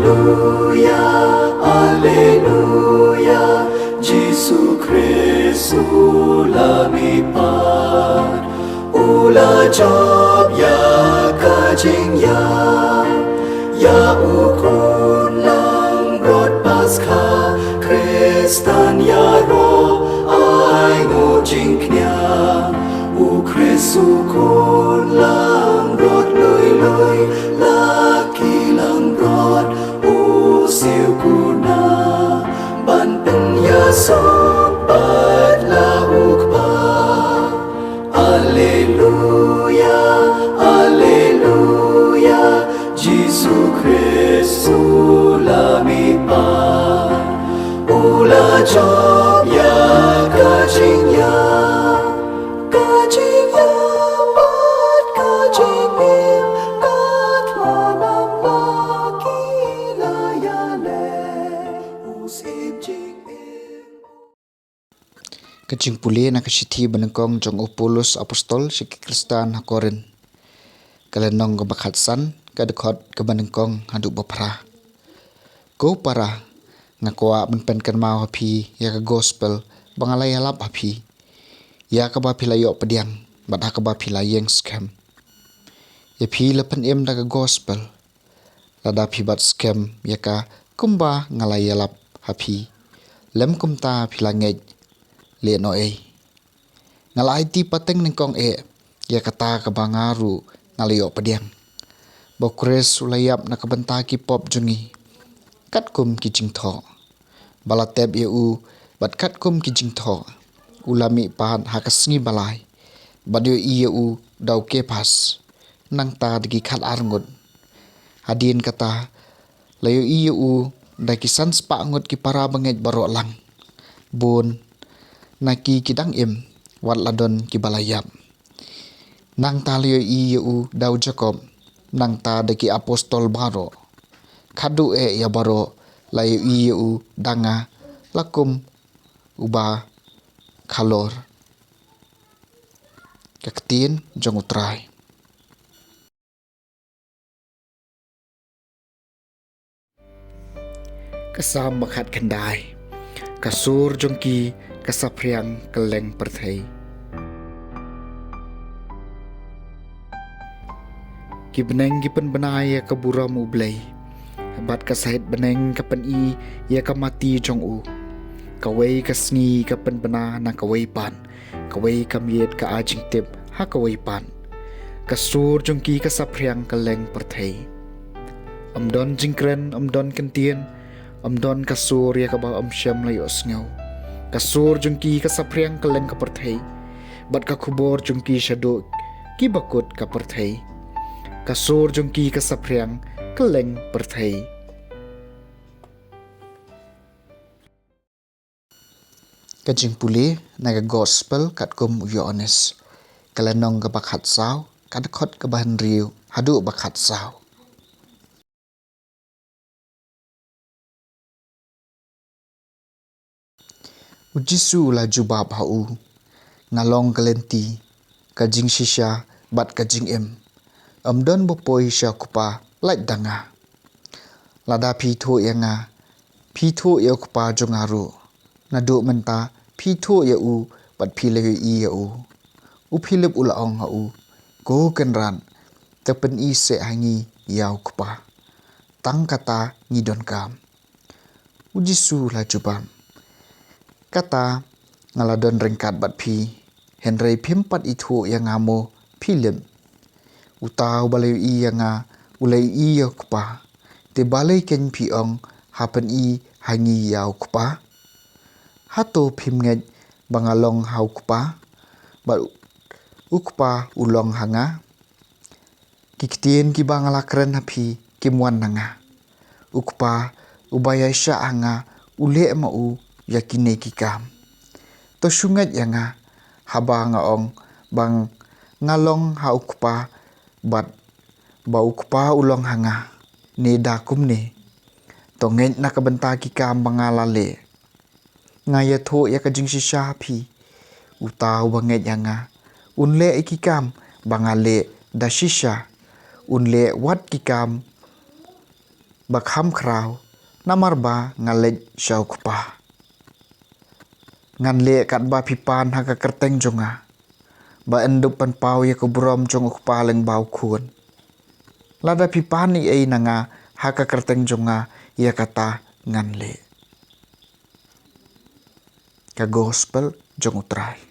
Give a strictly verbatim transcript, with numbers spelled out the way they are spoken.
Alleluia, Alleluia, Jisu Khrist u la mihpat, u la jop ïa ka jingïap, ïa u khun langbrot Paskha, Khristan ïaroh ai nguh jingkñia, u Khrist u khun langbrot lui lui, la ki langbrot u siew kuna, ban pynïasoh bad la u Kpa. Alleluia, Alleluia, Jisu Khrist u la mihpat, u la jop ïa ka jingïap, ka jingïap bad ka jingim, ka thngan bad ki la ïaleh, u syiem jingim. Ka jingpule na ka shithi banyngkong jong u Paulus Apostol sha ki Khristan ha Korinth. Ka lynnong kaba khatsan, ka dkhot kaba nyngkong haduh ba phra. Ko para, nga kwah ban pynkynmaw ha phi ïa ka gospel ba nga la ïalap ha phi, ïa kaba phi la ïoh pdiang bad ha kaba phi la ïeng skhem. Ïa phi la pynim da ka gospel, lada phi bat skhem ïa ka kumba nga la ïalap ha phi, lym kumta phi la ngeit lehnohei. Nga la aiti pateng nyngkong eh ïa kata kaba nga ruh nga la ïoh pdiang, ba u Khrist u la ïap na ka bynta ki pop jong ngi, katkum ki jingthoh, ba la tep ïa u bad katkum ki jingthoh u la mihpat ha ka sngi ba lai, bad ïohi ïa u da u Kephas, nangta da ki khatar ngut. Hadien kata, la ïohi ïa u da ki san spah ngut ki para bangeit baroh lang, bun na ki ki dang im, wat la don kiba la ïap. Nangta la ïohi ïa u da u Jakob, nangta da ki apostol baroh. Khadduh eh ïa baroh la ïohi ïa u da nga, la kum uba khalor. Ka ktien jong u Trai. Ka Salm ba khatkhyndai. Ka sur jong ki ka saphriang kylleng pyrthei. Ki bneng ki pynbna ïa ka burom U Blei, bad ka sahit bneng ka pyni ïa ka mati jong u. Kawei ka sngi ka pynbna na kawei pat, kawei ka miet ka ai jingtip ha kawei pat. Ka sur jong ki ka saphriang kylleng pyrthei. Ym don jingkren, ym don kyntien, ym don ka sur ïa kaba ym shym la ïohsngew. Ka sur jong ki ka saphriang kylleng ka pyrthei, bad ka khubor jong ki shaduh kiba kut ka pyrthei. Ka sur jong ki ka saphriang kylleng pyrthei. Ka jingpule na ka gospel katkum u Ïoannis. Ka lynnong kaba khatsaw, ka dkhot kaba hynriew haduh ba khatsaw. U Jisu u la jubab ha u, nga long ka lynti, ka jingshisha bad ka jingim. Ym don ba poi sha u Kpa lait da nga. Lada phi thuh ïa nga, phi thuh ïa u Kpa jong nga ruh. Naduh mynta phi thuh ïa u bad phi la ïohi ïa u. U Philip u la ong ha u, ko Kynrad, to pyni seh ha ngi ïa u Kpa, tang kata ngi donkam. U Jisu u la jubab, kata nga la don ryngkat bad phi, hynrei phim pat ithuh ïa nga mo Philip. Uta uba la ïohi ïa nga u la ïohi ïa u Kpa. Te balei kein phi ong, ha pyni ha ngi ïa u Kpa? Hato phim ngeit ba nga long ha u Kpa, bad u Kpa u long ha nga? Ki ktien kiba nga la kren ha phi kim wan na nga. U Kpa uba ïaishah ha nga u leh ma u ïa kine ki kam. To shu ngeit ïa nga haba nga ong ba nga long ha u Kpa bad ba u Kpa u long ha nga, ne da kumne. To ngeit na ka bynta ki kam ba nga la leh. Nga ïathuh ïa ka jingshisha ha phi. Uta uba ngeit ïa nga, un leh ïa ki kam ba nga leh da shisha. Un leh wat ki kam ba kham khraw, namar ba nga leit sha u Kpa. Ngan leh katba phi pan ha ka kyrteng jong nga, ba yn dup pynpaw ïa ka burom jong u Kpa lyngba u Khun. Lada phi pan ei ei na nga ha ka kyrteng jong nga, ïa kata ngan leh. Ka Gospel jong u Trai.